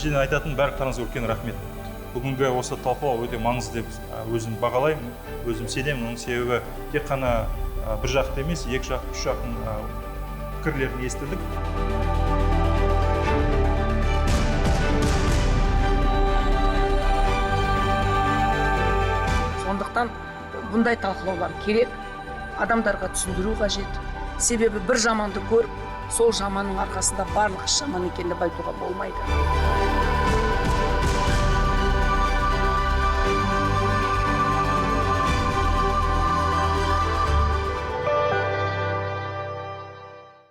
Біріншіден айтатын, барлықтарыңызға үлкен рахмет. Бүгінгі осы талқылау өте маңызды деп өзім бағалаймын, өзім сенемін. Оның себебі тек қана бір жақты емес, екі жақ, үш жақтың пікірлерін естідік. Сондықтан бұндай талқылаулар керек, адамдарға түсіндіру қажет. Себебі бір жаманды көріп, сол жаманның арқасында барлық іс жаман екен деп айтуға болмайды.